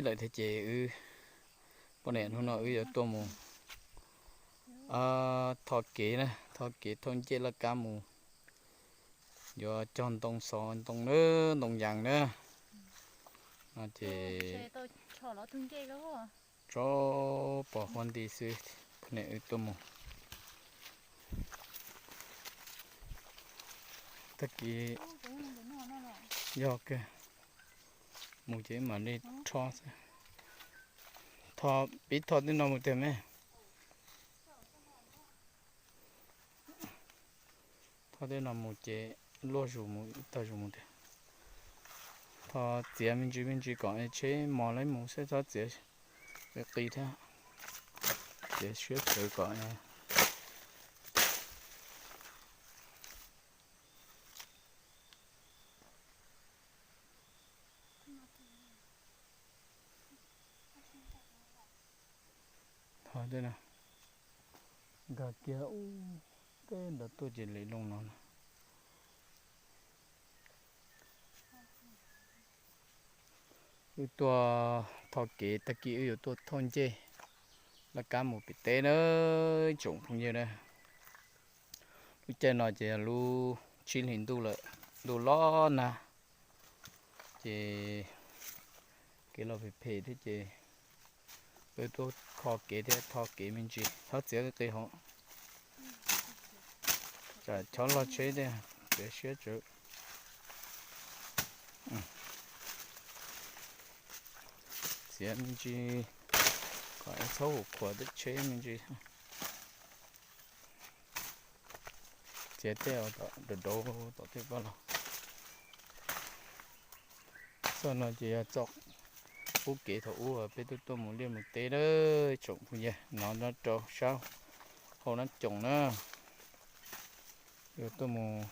lawm thiab ces wb, poj niam hnub no wb yuav tuaj mus tho kev na, tho kev thauj ncej laj kab mus, yuav cog ntoo xov ntoo na, ntoo yas na. No ces tso pos huab nti xwb, poj niam wb tuaj mus. Tag kis yog mus ces mam li rho xwb. Pib tho tej no mus tiag me. Tho tej no mus ces luaj zus mus, tag zus mus tiag. Tho txiav me ntsis me ntsis kom tsheb mos laib mus xwb, txhob txiav qis thiab. Txiav siab txawv kom Tho tej no nkag kiag ub, tej ntawd tuaj ces li loo no na. Wb tuaj tho kev, tag kis wb yuav tuaj thauj ncej laj kab mus pem teb na, tsoom phooj ywg na. Lub caij no ces yog lub tsib hlis ntuj lawm, ntuj los nag, ces kev los phem phem thiab ces peb tuaj kho kev thiab tho kev me ntsis, txhob txiav qis hauv, tsam chob log tsheb thiab, txiav siab tsawv. Txiav me ntsis kom txhob hum khuav tej tsheb me ntsis. Txiav tej dav dav tom tej pab los. Txoj no ces yog txoj qub kev thaum ub peb tuaj tuaj mus liaj mus teb na, tsoom phooj ywg, no nyob rau sab hauv Nab Coom na. Yuav tuaj mus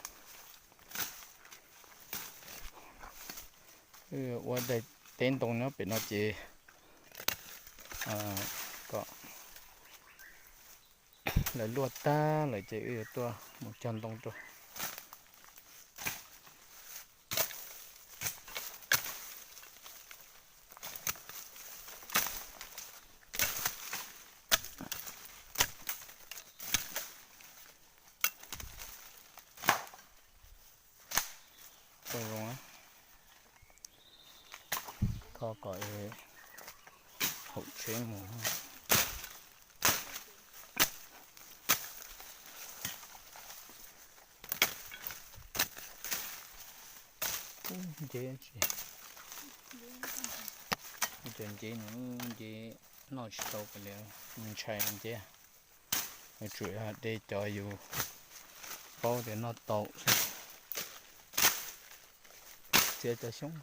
ua daim teb ntoo nyob pem no ces kom lawv luaj tag lawm ces wb yuav tuaj mus cog ntoo rau. Tau zoo, tho kom haum tsheb mus. Nceb tsis, cov nceb no nceb noj tsis tau li, ntshai nceb. Yuav tsum yog de cov yus paub tias noj tau xwb, txiav cov xyoob.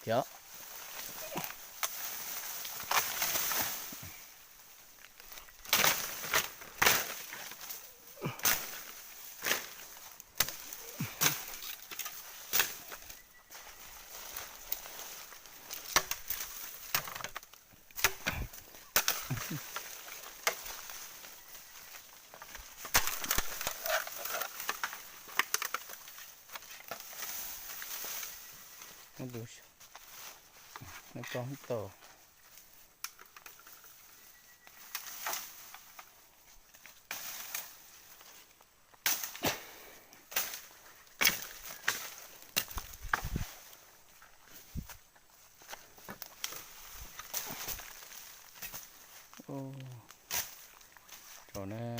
Thiab Rau na,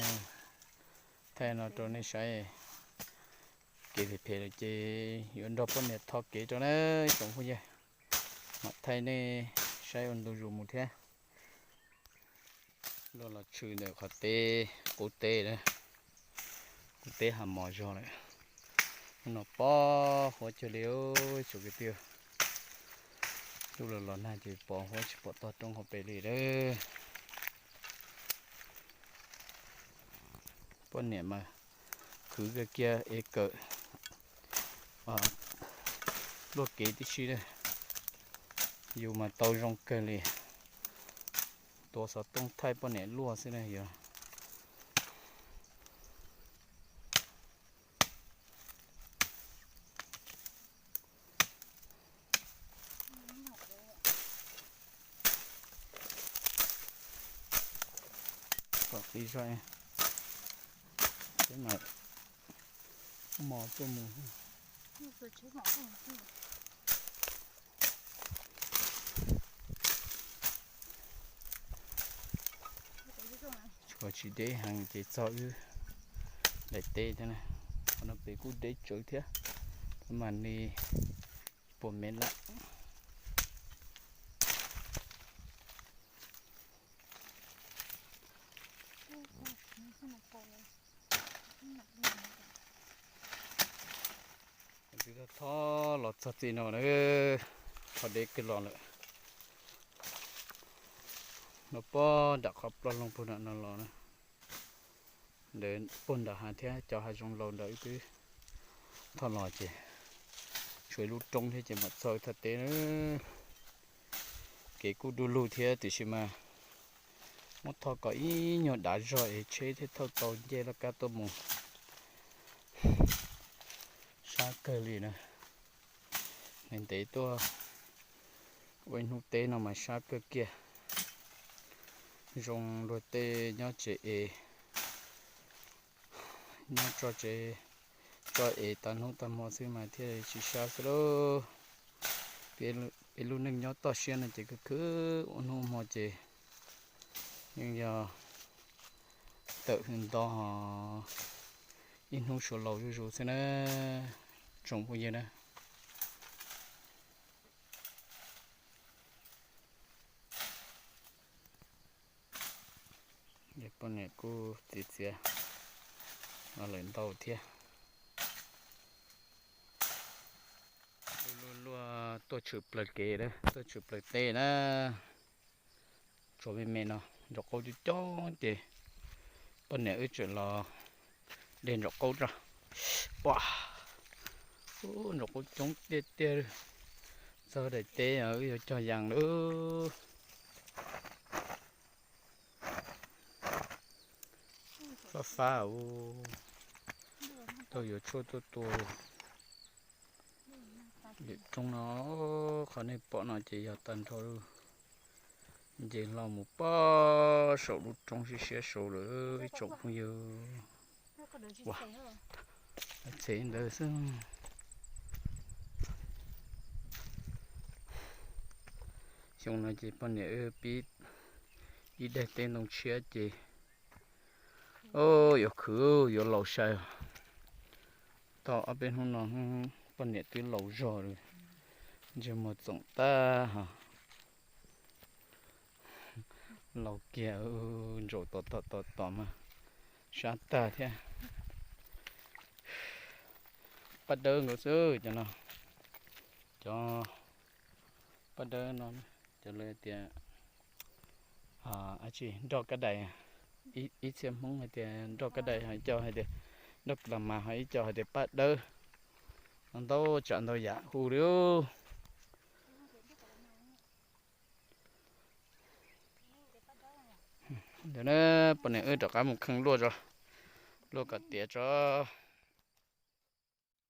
thaij no rau nej saib. Kev phem phem lawm ces yuav nrog poj niam tho kev rau na tsoom phooj ywg, mam thaij nej saib ua ntu zus mus thiab. Luaj los tshwm ntawm qhov teb, qub teb, qub teb ha mos zog lawm. Hnub no pos huab cuag li tsoom kwv tij. Ntuj los los nag ces pos huab tsis pom tog roob hauv pes li lawm. Poj niam mas khwv kiag kiag es kawm luaj kev tib si na. Yus mas tau zoo kawg li. Tuav xov tooj thaij poj niam luaj xwb na yog. Zog peb mam mos tuaj mus. Tshuav tsis deb heev ces txog wb daim teb thiab na. Qhov no pem kuj deb tsawv thiab, mas li puas mev lawm. Tsis tau thov los txog txij no na, thov deb kawg los lawm. No pob nram qhov ploj loog puag nram no los na, ntawd puag nram hav thiab cov hav zoov laus ntawd wb twb thov los ces tshuav ib lub roob thiab ces mam txog thaj teb na. Kev kuj du lug thiab tiam sis mas muab thov kom ib nyuag dav zog es tsheb thiaj thauj tau ncej laj kab tuaj mus. Sab kawg li na. Ntev ntev tuaj ua ib hnub teb no mas sab kawg kiag. Zoo luag tej nyob tsev es, nyob tso tsev tso es tag hnub tag hmo xwb mas thiaj tsis sab xwb lauj. Peb lub neej nyob toj siab no ces khwv khwv ua hnub hmo ces yeej yog tawm hws nto ib hnub suav laus zuj zus xwb na, tsoom phooj ywg na. Poj niam kuj txiav txiav lawm ntau thiab. Luaj luaj tuaj tshwm plaws kev, tuaj tshwm plaws teb na. Tshuav me me no, ntsaum qaub coob coob ces poj niam wb tseem los de ntsaum qaub tso. Pua, ntsaum qaub coob tiag tiag. Txog daim teb wb yuav cog yees lawm. Fab fab, tau yuav tshuaj tuaj tua. Lwm roob no, qhov nej pom no ces yog tag nrho lub nce hlo mus pob saum lub roob siab siab saud lawm ib tsoom phooj ywg. Txhev ntawd xwb. Xyoo no ces poj niam wb pib ib daim teb ntoo tshiab ces, o, yuav khwv yuav laus sai. Tau ob peb hnub no poj niam twb laus zog lawm, ntsej muag txoom tag hos. Laus kiag, ntsaum tom tom tom tom mas sab tag thiab. Paj dawb nkaus xwb cov no, cov paj dawb no, cov lawv tias dab tsi nroj kab dais, ib txhia Hmoob hais tias nroj kab dais, ho ib co hais tias nroj kas las mas, ho ib co hais tias paj dawb. No ntau tsav ntau yam hu li. Ntawd na, poj niam wb rov qab mus kheej luaj tso, luaj kom tiav tso.